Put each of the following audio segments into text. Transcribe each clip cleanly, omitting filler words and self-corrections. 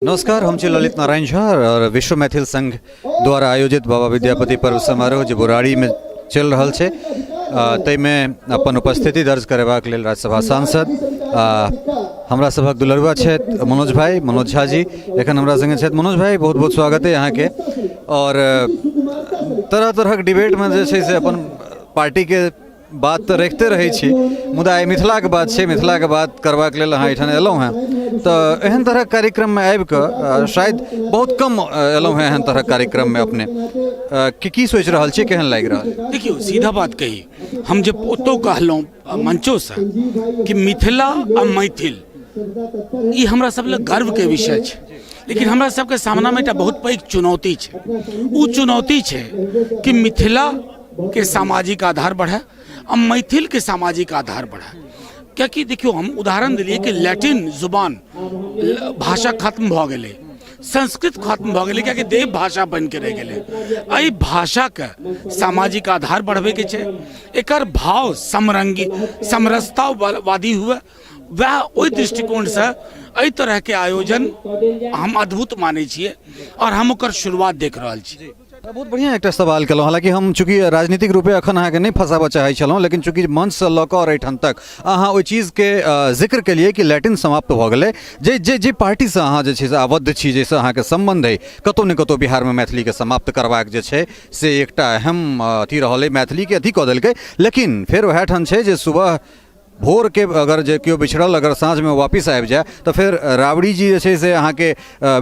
नमस्कार, हम छी ललित नारायण झा और विश्व मैथिल संघ द्वारा आयोजित बाबा विद्यापति पर्व समारोह जे बुराड़ीमे चलि रहल छै, ताहिमे अपन उपस्थिति दर्ज करेबाक लेल राज्यसभा सांसद हमरा सभक दुलरुआ छथि मनोज भाई, मनोज झा जी एखन हमरा सङ्गे छथि। मनोज भाई, बहुत बहुत स्वागत है अहाँके। और तरह तरहक डिबेटमे जे छै से अपन पार्टीके बात तऽ रखिते रहै छी, मुदा आइ मिथिलाके बात छै, मिथिलाके बात करबाक लेल अहाँ एहिठाम एलहुँ हेँ, तऽ एहन तरहक कार्यक्रममे आबिकऽ शायद बहुत कम एलहुँ हेँ एहन तरहक कार्यक्रममे अपने की की सोचि रहल छी, केहन लागि रहल? देखियौ, सीधा बात कही, हम जे ओतौ कहलहुँ मंचोसँ कि मिथिला आ मैथिल ई हमरा सब लए गर्वके विषय छै, लेकिन हमरा सबके सामनामे एकटा बहुत पैघ चुनौती छै। ओ चुनौती छै कि मिथिला के सामाजिक आधार बढ़े आ मैथिल के सामाजिक आधार बढ़े। कियाकि देखियौ, हम उदाहरण देलियै कि लैटिन जुबान भाषा खत्म भऽ गेलै, संस्कृत खत्म भऽ गेलै, कियाकि देव भाषा बनिके रहि गेलै। एहि भाषाके सामाजिक आधार बढ़बैके छै, एकर भाव समरंगी समरसतावादी हुए, वएह ओहि दृष्टिकोणसँ एहि तरहके आयोजन हम अद्भुत मानै छियै आओर हम ओकर शुरुआत देख रहल छी। बहुत बढ़िआँ एकटा सवाल केलहुँ। हालाँकि हम चूँकि राजनीतिक रूपे एखन अहाँके नहि फँसाबऽ चाहै छलहुँ, लेकिन चूँकि मंचसँ लऽ कऽ आओर एहिठाम तक अहाँ ओहि चीजके जिक्र केलियै कि लैटिन समाप्त भऽ गेलै, जे जे जे पार्टीसँ अहाँ जे छै से आबद्ध छी, जाहिसँ अहाँके सम्बन्ध अइ, कतहु ने कतहु बिहारमे मैथिलीके समाप्त करबाक जे छै से एकटा अहम अथी रहल अइ, मैथिलीके अथी कऽ देलकै। लेकिन फेर वएह ठाम छै जे सुबह भोरके अगर जे केओ बिछड़ल अगर साँझमे वापिस आबि जाय तऽ फेर राबड़ी जी जे छै से अहाँके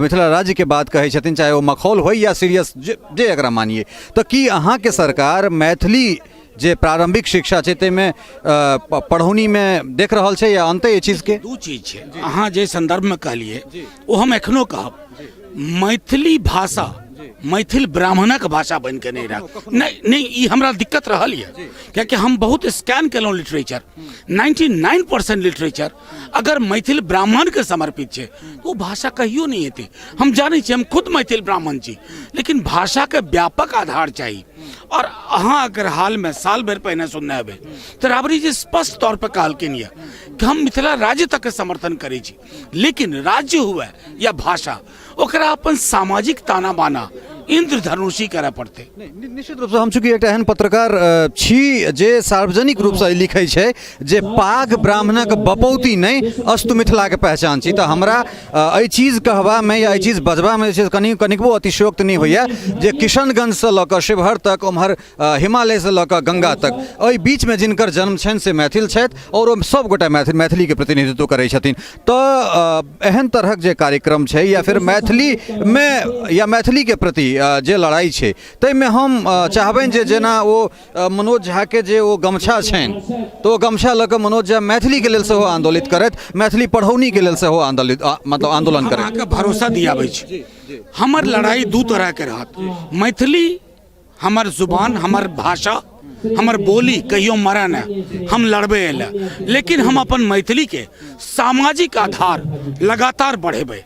मिथिला राज्यके बात कहै छथिन, चाहे ओ मखौल होइ या सीरियस, जे जे एकरा मानिए। तऽ की अहाँके सरकार मैथिली जे प्रारम्भिक शिक्षा छै ताहिमे पढ़ौनीमे देख रहल छै या अनतै एहि चीजके? दू चीज छै, अहाँ जे सन्दर्भमे कहलियै ओ हम एखनो कहब, मैथिली भाषा मैथिल ब्राह्मणक भाषा बनि कऽ नहि रहल। नहि नहि, ई हमरा दिक्कत रहल यऽ, कियाकि हम बहुत स्कैन केलहुँ लिटरेचर, 99% लिटरेचर अगर मैथिल ब्राह्मणके समर्पित छै तऽ ओ भाषा कहियो नहि हेतै। हम जानै छी, हम खुद मैथिल ब्राह्मण छी, लेकिन भाषाके व्यापक आधार चाही। आओर अहाँ अगर हालमे साल भरि पहिने सुनने हेबै तऽ राबड़ी जी स्पष्ट तौर पर कहलखिन यऽ कि हम मिथिला राज्य तकके समर्थन करै छी, लेकिन राज्य हुए या भाषा, ओकरा अपन सामाजिक ताना बाना इंद्रधनुषी करय पड़तै। निश्चित रूपसँ हम चूँकि एकटा एहन पत्रकार छी जे सार्वजनिक रूपसँ लिखै छै जे पाग ब्राह्मणक बपौती नहि अस्तु मिथिलाके पहचान छी, तऽ हमरा एहि चीज कहबामे या एहि चीज बजबामे जे छै कनि कनिकबो अतिशयोक्त नहि होइए जे किशनगंजसँ लऽ कऽ शिवहर तक, ओम्हर हिमालयसँ लऽ कऽ गङ्गा तक, एहि बीचमे जिनकर जन्म छनि से मैथिल छथि आओर ओ सभगोटा मैथिल मैथिलीके प्रतिनिधित्व करै छथिन। तऽ एहन तरहक जे कार्यक्रम छै या फेर मैथिलीमे या मैथिलीके प्रति जे लड़ाइ छै ताहिमे हम चाहबनि जे जेना ओ मनोज झाके जे ओ गमछा छनि तऽ ओ गमछा लऽ कऽ मनोज झा मैथिलीके लेल सेहो आन्दोलित करथि, मैथिली पढ़ौनीके लेल सेहो आन्दोलित मतलब आन्दोलन करथि। अहाँके भरोसा दियाबै छी, हमर लड़ाइ दू तरहके रहत। मैथिली हमर जुबान, हमर भाषा, हमर बोली कहियो मरऽ नहि, हम लड़बै एहि, लेकिन हम अपन मैथिलीके सामाजिक आधार लगातार बढ़ेबै।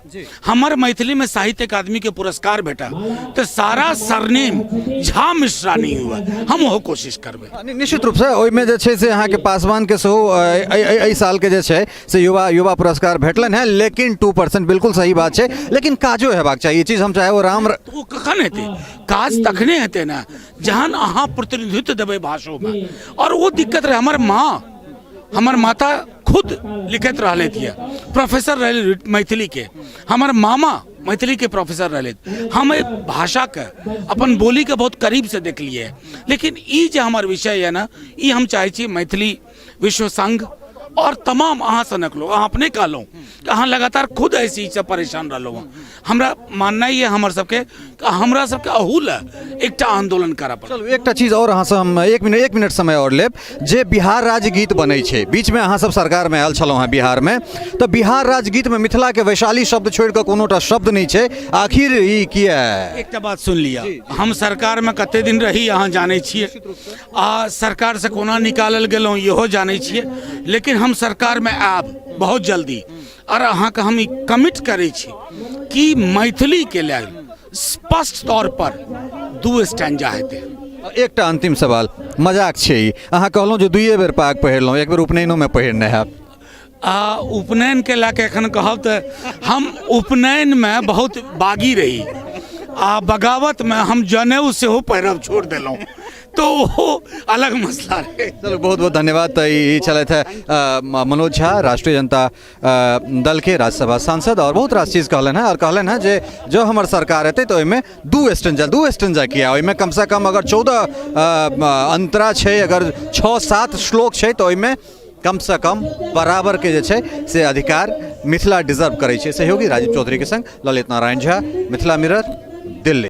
हमर मैथिलीमे साहित्य अकादमीके पुरस्कार भेटल तऽ सारा सरनेम झा मिश्रा नहि हुए, हम ओहो कोशिश करबै। निश्चित रूपसँ ओहिमे जे छै से अहाँके पासवानके सेहो एहि सालके जे छै से युवा युवा पुरस्कार भेटलनि हेँ, लेकिन 2% बिल्कुल सही बात छै, लेकिन काजो हेबाक चाही। ई चीज हम चाहे ओ राम ओ कखन हेतै? काज तखने हेतै ने जहन अहाँ प्रतिनिधित्व देबै भाषोमे। आओर ओ दिक्कत रहै, हमर माँ, हमर माता खुद लिखैत रहलथि यऽ, प्रोफेसर रहलै मैथिलीके, हमर मामा मैथिलीके प्रोफेसर रहलथि। हम एहि भाषाके, अपन बोलीके बहुत करीबसँ देखलियै। लेकिन ई जे हमर विषय यऽ ने, ई हम चाहै छी मैथिली विश्व संघ और तमाम अहाँ सनक लोग, अहाँ अपने कहलहुँ कि अहाँ लगातार खुद एहि चीजसँ परेशान रहलहुँ हँ। हमरा माननाइ यऽ हमर सबके, हमरा सबके अहू लए एकटा आन्दोलन करऽ पड़त। चलू, एकटा चीज आओर अहाँसँ हम एक मिनट, एक मिनट समय आओर लेब जे बिहार राज्य गीत बनै छै, बीचमे अहाँ सब सरकारमे आयल छलहुँ हेँ बिहारमे, तऽ बिहार राज्य गीतमे मिथिलाके वैशाली शब्द छोड़ि कऽ कोनोटा शब्द नहि छै, आखिर ई किया? एकटा बात सुनि लिअ, हम सरकारमे कते दिन रही अहाँ जानै छियै, आ सरकारसँ कोना निकालल गेलहुँ इहो जानै छियै, लेकिन हम सरकारमे आयब बहुत जल्दी आओर अहाँके हम ई कमिट करै छी कि मैथिलीके लेल स्पष्ट तौर पर दू स्टैंडा हेतै। एकटा अंतिम सवाल, मजाक छै ई, अहाँ कहलहुँ जे दुइए बेर पाग पहिरलहुँ, एक बेर उपनयनोमे पहिरने हैब। आ उपनयनके लए कऽ एखन कहब तऽ हम उपनयनमे बहुत बागी रही आ बगावतमे हम जनेऊ सेहो पहिरब छोड़ि देलहुँ, तऽ ओहो अलग मसला रहै। चलू, बहुत बहुत धन्यवाद। तऽ ई छलथि है मनोज झा, राष्ट्रीय जनता दल के राज्यसभा सांसद, और बहुत रास चीज कहलनि हैं और कहलनि हैं जे जँ हमर सरकार एतै तऽ ओहिमे 2 स्टेंजा, 2 स्टेंजा किया, ओहिमे कमसँ कम अगर 14 अंतरा छै, अगर 6-7 श्लोक छै, तऽ ओहिमे कमसँ कम बराबर के जे छै से अधिकार मिथिला डिजर्व करै छै। सहयोगी राजीव चौधरी के संग ललित नारायण झा, मिथिला मिरर, दिल्ली।